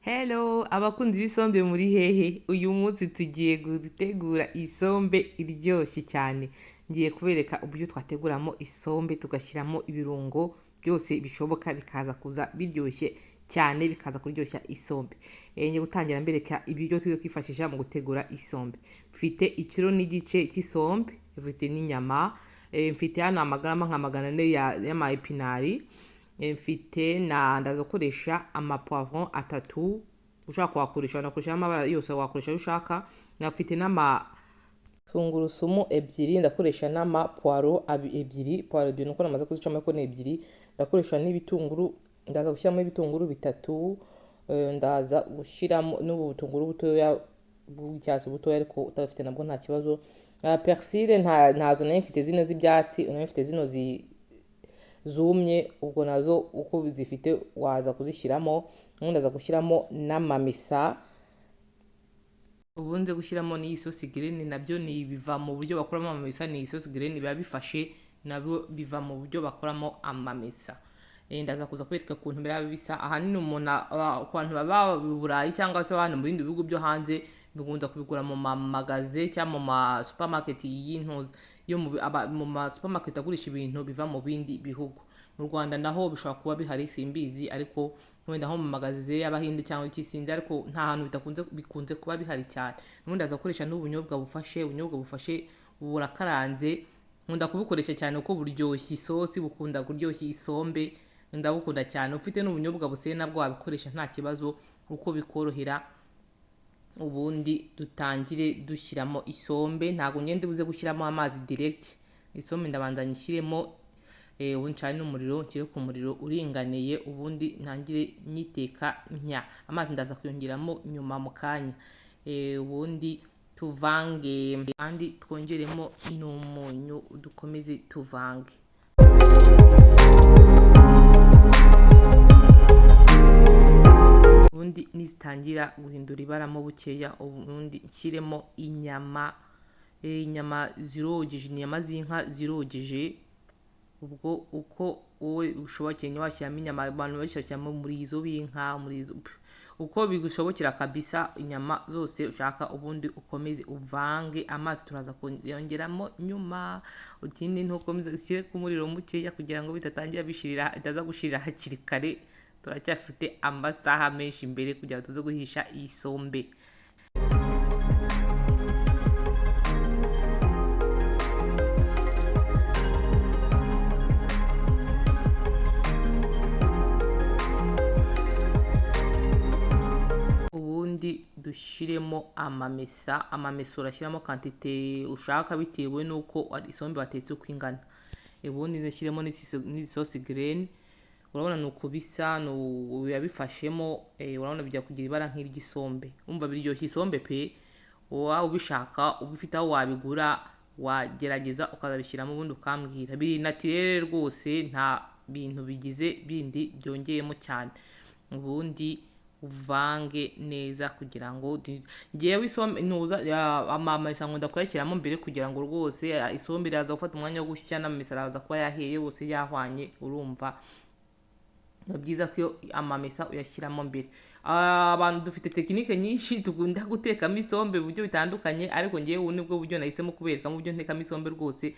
Hello abakunzi b'isombe muri hehe? Uyu munsi tugiye gutegura isombe iryoshye cyane. Ngiye kubereka uburyo twateguramo isombe tugashyiramo ibirungo byose bishoboka bikaza kuza biryoshye cyane, bikaza kuryoshya isombe. Ngiye gutangira mbereka ibiryo tugiye kwifashisha mu gutegura isombe. Mfite ikiro n'igice cy'isombe, mfite n'inyama, mfite hano amagarama nka 400 y'ama epinari, mfite na ndaza gukoresha ama poivron 3, ushaka wakoresha wanakoresha amabara yose, wakoresha ayo ushaka. Mfite n'ama tungurusumu 2, ndakoresha n'ama poiro 2, poiro 2 nuko namaze kuzicamo ariko ni 2. Ndakoresha n'ibitunguru, ndaza gushyiramo ibitunguru 3, ndaza gushyiramo n'ubu butunguru butoya bw'icyatsi butoya ariko utabifite nabwo nta kibazo. Persile ntazo nari mfite zino z'ibyatsi, nari mfite zino zumye, ubwo nazo uko zifite waza kuzishyiramo. Ubundi ndaza gushyiramo n'amamesa, ubundi gushyiramo n'iyi sosi green, nabyo ni biva mu buryo bakoramo amamesa. Ni isosi green biba bifashe, nabyo biva mu buryo bakoramo amamesa. Ndaza kuza kwereka ukuntu biba bisa. Ahanini umuntu ku bantu baba mu Burayi cyangwa se abantu mu bindi bihugu byo hanze bikunda kubigura mu mamagaze cyangwa mu ma supermarket y'intuza yo mu ma supermarket agurisha ibintu biva mu bindi bihugu. Mu Rwanda naho bishobora kuba bihari simbizi, ariko wenda nko mu magaze y'Abahinde cyangwa iki sinzi, ariko nta hantu bidakunze bikunze kuba bihari cyane. Ubundi ndaza gukoresha n'ubunyobwa bufashe, ubunyobwa bufashe burakaranze, nkunda kubukoresha cyane kuko buryoshya isosi, bukunda kuryoshya isombe, ndabukunda cyane. Ufite n'ubunyobwa buseye nabwo wabikoresha nta kibazo, uko bikorohera. Ubundi dutangire dushyiramo isombe, ntabwo ngende buze gushyiramo amazi direct, isombe ndabanza nyishyiremo, ubundi ncane n'umuriro, nshyire ku muriro uringaniye, ubundi ntangire nyiteka ntya. Amazi ndaza kuyongeramo nyuma mu kanya. Ubundi tuvange kandi twongeremo n'umunyu, dukomeze tuvange. Ubundi nizitangira guhindura ibara mo bukeya, ubundi nshyiremo inyama, inyama zirogeje, inyama z'inka zirogeje. Ubwo uko wowe ushobokeye washyiramo inyama, abantu benshi bashyiramo umurizo w'inka, umurizo, uko bigushobokera kabisa, inyama zose ushaka. Ubundi ukomeze uvange, amazi turaza kuyongeramo nyuma. Ikindi ntukomeze ushyire ku muriro mukeya kugira ngo bidatangira bishirira, bitaza gushirira hakiri kare. Turacyafite amasaha menshi imbere kugira ngo tuze guhisha iyi sombe. Ubundi dushyiremo amamesa, amamesa urashyiramo kantite ushaka bitewe n'uko isombe watetse uko ingana. Ubundi ndashyiremo n'isosi green, urabona ni uko bisa, biba bifashemo, urabona bijya kugira ibara nk'iry'isombe. Umva biryoshya isombe pe, waba ubishaka ubifite aho wabigura wagerageza ukazabishyiramo ubundi ukambwira. Biri naturel rwose, nta bintu bigize bindi byongeyemo cyane. Ubundi uvange neza kugira ngo ngewe isombe ntuza amamesa nkunda kuyashyiramo mbere kugira ngo rwose isombe iraza gufata umwanya wo gushya, n'amamesa araza kuba yahiye yose yahwanye. Urumva ni byiza ko iyo amamesa uyashyiramo mbere. Abantu dufite tekinike nyinshi dukunda gutekamo isombe mu buryo bitandukanye, ariko ngewe ubu nibwo buryo nahisemo kubereka mu buryo ntekamo isombe. Rwose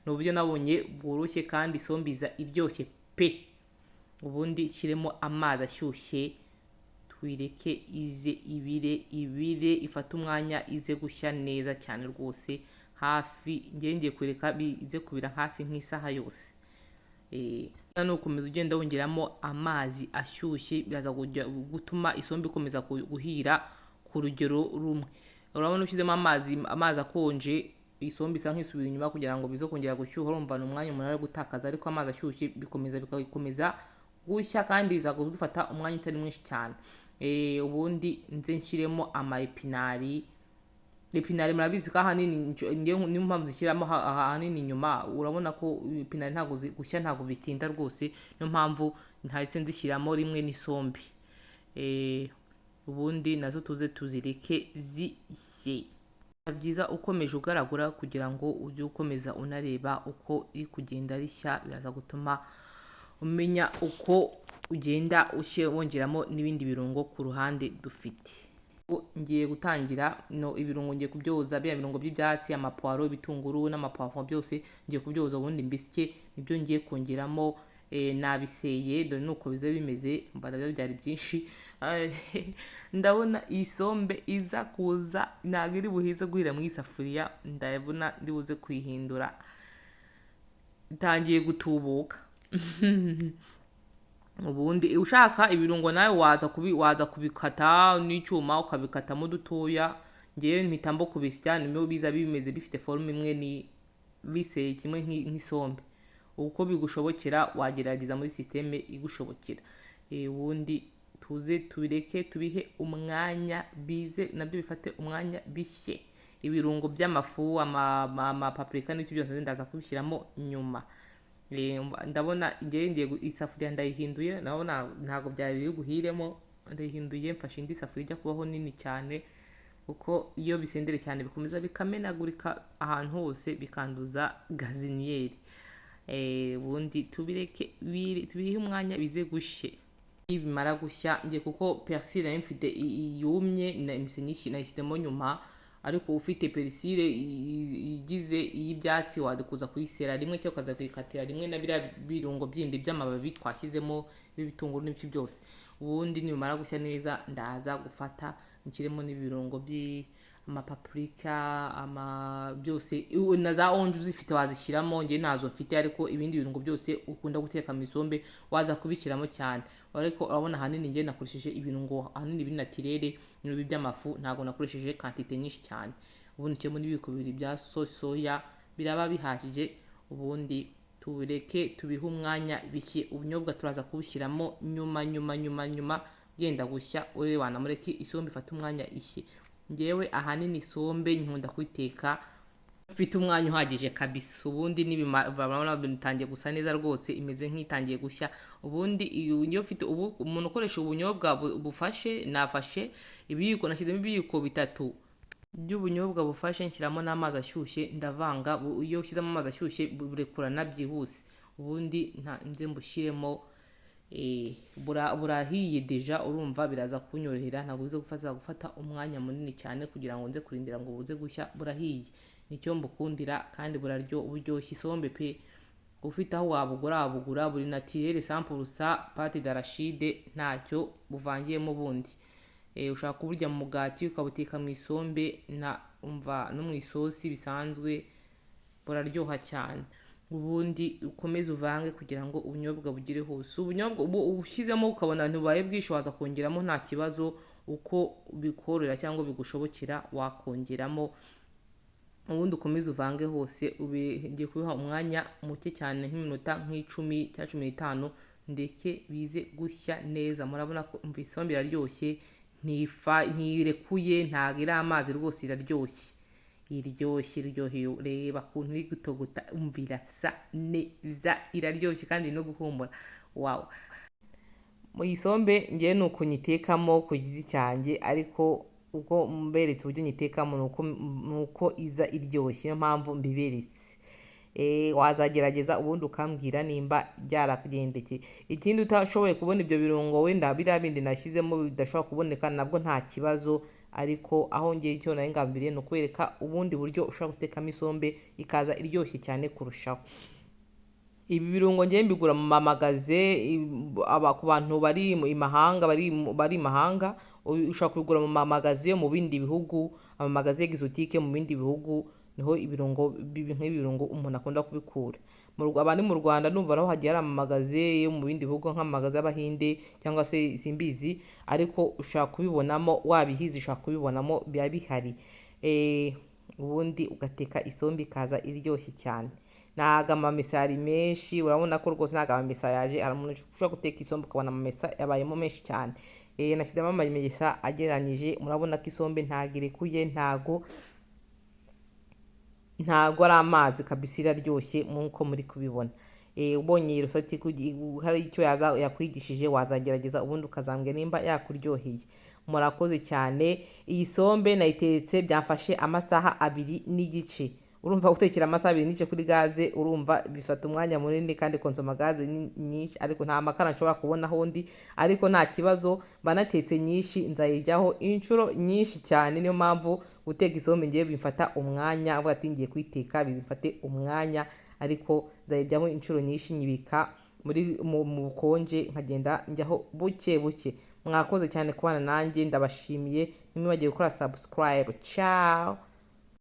ni uburyo nabonye bworoshye kandi isombe iza iryoshye pe. Ubundi shyiremo amazi ashyushye, tuyireke ize ibire, ibire ifate umwanya ize gushya neza cyane rwose. Hafi ngewe ngiye kureka ize kubira hafi nk'isaha yose. Nukomeza ugenda wongeramo amazi ashyushye biraza gutuma isombe ikomeza guhira ku rugero rumwe. Urabona ushyizemo amazi akonje isombe isa nk'isubira inyuma kugira ngo bize kongera gushyuha, urumva ni umwanya umuntu ari gutakaza, ariko amazi ashyushye bikomeza bikakomeza gushya kandi biza kudufata umwanya utari mwinshi cyane. Ubundi nze nshyiremo ama epinari. Epinari murabizi ko ahanini ngewe niyo mpamvu zishyiramo ahanini inyuma. Urabona ko epinari ntabwo gushya ntabwo bitinda rwose, niyo mpamvu ntahise nzishyiramo rimwe n'isombe. Ubundi nazo tuze tuzireke zishye. Biba byiza ukomeje ugaragura kugira ngo ujye ukomeza unareba uko iri kugenda rishya, biraza gutuma Umenya uko ugenda wongeramo n'ibindi birungo ku ruhande dufite. Ngiye gutangira no ibirungo, ngiye kubyoza bya birungo by'ibyatsi, amapuwaro, ibitunguru n'amapuwavuro, byose ngiye kubyoza, ubundi mbisye, nibyo ngiye kongeramo. Nabiseye, dore nuko biza bimeze. Mbona byari byinshi. Ndabona isombe iza kuza, ntabwo iri buhize guhira mu isafuriya, ndabona ndi buze kuyihindura, itangiye gutubuka. Ubundi ushaka ibirungo nawe waza kubikata n'icyuma, ukabikatamo dutoya. Ngewe mpitamo kubisya, nibyo biza bimeze bifite forme imwe, ni biseye kimwe nk'isombe. Uko bigushobokera wagerageza muri système igushobokera. Ubundi tuze tubireke, tubihe umwanya bize nabyo bifate umwanya bishye. Ibirungo by'amafu, amapaprika n'ibyo byose ndaza kubishyiramo nyuma. Ndabona ngewe ngiye isafuriya ndayihinduye, ndabona ntabwo byari biri buhiremo, ndayihinduye, mfashe indi safuriya ijya kubaho nini cyane, kuko iyo bisendere cyane bikomeza bikamenagurika ahantu hose, bikanduza gazinière. Ubundi tubireke tubihe umwanya bize gushye. Nibimara gushya, ngiye, kuko persil nari mfite yumye, nayishyizemo nyuma, ariko ufite persil igize iy'ibyatsi waza kuyisera rimwe cyangwa ukaza kuyikatira rimwe na biriya birungo bindi by'amababi twashyizemo b'ibitunguru n'ibiki byose. Ubundi nibimara gushya neza, ndaza gufata nshyiremo n'ibirungo by'amapaprika, ama byose na za onje uzifite wazishyiramo, njye ntazo mfite, ariko ibindi birungo byose ukunda guteka mu isombe waza kubishyiramo cyane. Ariko urabona ahanini njye nakoresheje ibirungo ahanini biri naturel n'ibi by'amafu, ntabwo nakoresheje quantité nyinshi cyane. Ubundi nshyiremo n'ibiyiko bibiri bya soya, biraba bihagije. Ubundi tubireke, tubihe umwanya bishye. Ubunyobwa turaza kubushyiramo nyuma nyuma nyuma nyuma byenda gushya. Ureba, mureke isombe ifate umwanya ishye. Ngewe ahanini isombe nkunda kuyiteka mfite umwanya uhagije kabisa. Ubundi nibimara bitangiye gusa neza rwose, imeze nk'itangiye gushya. Ubundi iyo ufite ubu, umuntu ukoresha ubunyobwa bufashe, nafashe ibiyiko, nashyizemo ibiyiko 3 by'ubunyobwa bufashe, nshyiramo n'amazi ashyushye, ndavanga. Iyo ushyizemo amazi ashyushye burekurana byihuse. Ubundi nze mbushyiremo. Burahiye déjà, urumva biraza kunyorohera, ntabwo biza gufata umwanya munini cyane kugira ngo nze kurindira ngo buze gushya. Burahiye, nicyo mbukundira, kandi buryoshya isombe pe. Ufite aho wabugura, wabugura, buri naturel 100%, pâte d'arachide, ntacyo buvangiyemo. Bundi ushobora kuburya mu mugati, ukabuteka mu isombe, na umva no mu isosi bisanzwe, buraryoha cyane. Ubundi ukomeze uvange kugira ngo ubunyobwa bugere hose. Ubunyobwa ubu ushyizemo ukabona ntibubaye bwinshi, waza kongeramo nta kibazo, uko bikorera cyangwa bigushobokera wakongeramo. Ubundi ukomeze uvange hose. Ngiye kubiha umwanya muke cyane, nk'iminota nk'10 cyangwa 15, ndeke bize gushya neza. Murabona ko umva isombe iraryoshye, ntifa, ntirekuye, ntabwo iri amazi rwose, iraryoshye, iryoshye, iryoheye. Reba ukuntu iri gutogota, umva irasa neza, iraryoshye kandi no guhumura, wow. Mu isombe ngewe ni uko nyitekamo ku giti cyanjye, ariko uko mberetse uburyo nyitekamo ni uko iza iryoshye, niyo mpamvu mbiberetse. Wazagerageza ubundi ukambwira nimba byarakugendekeye. Ikindi, utashoboye kubona ibyo birungo, wenda biriya bindi nashyizemo bidashobora kuboneka, nabwo nta kibazo, ariko aho ngiye icyo nari ngambiriye ni ukwereka ubundi buryo ushobora gutekamo isombe ikaza iryoshye cyane kurushaho. Ibi birungo ngiye mbigura mu mamagasin, ku bantu bari imahanga, bari imahanga, ushobora kubigura mu mamagasin yo mu bindi bihugu, amamagasin exotique mu bindi bihugu, niho ibirungo nk'ibi birungo umuntu akunda kubikura. Abandi mu Rwanda numva naho hagiye hari amamagasin yo mu bindi bihugu, nk'amamagasin y'Abahinde cyangwa se simbizi, ariko ushobora kubibonamo, wabihize ushobora kubibonamo, biba bihari. Ubundi ugateka isombe ikaza iryoshye cyane. Ntago amamesa yari menshi, urabona ko rwose ntago amamesa yaje. Hari umuntu ushobora guteka isombe ukabona amamesa yabayemo menshi cyane. Nashyizemo amamesa agereranyije. Murabona ko isombe ntago irekuye, ntago ari amazi kabisa, iraryoshye nk'uko muri kubibona. Ubonye iyi recette hari icyo yaza yakwigishije, wazagerageza ubundi ukazambwira nimba yakuryoheye. Murakoze cyane. Iyi sombe nayitetse byamfashe amasaha 2.5. Urumva gutekera amasaha 2.5 kuri gaze, urumva bifata umwanya munini kandi konsoma gaze ni nyinshi, ariko nta makara nshobora kubona aho ndi. Ariko nta kibazo, mba natetse nyinshi, nzayiryaho inshuro nyinshi cyane. Niyo mpamvu guteka isombe ngiye bimfata umwanya, avuga ati ngiye kuyiteka bimfate umwanya, ariko nzayiryaho inshuro nyinshi, nyibika muri mu bukonje, nkagenda njyaho buke buke. Mwakoze cyane kubana nanjye, ndabashimiye. Ntimwibagire gukora subscribe. Ciao.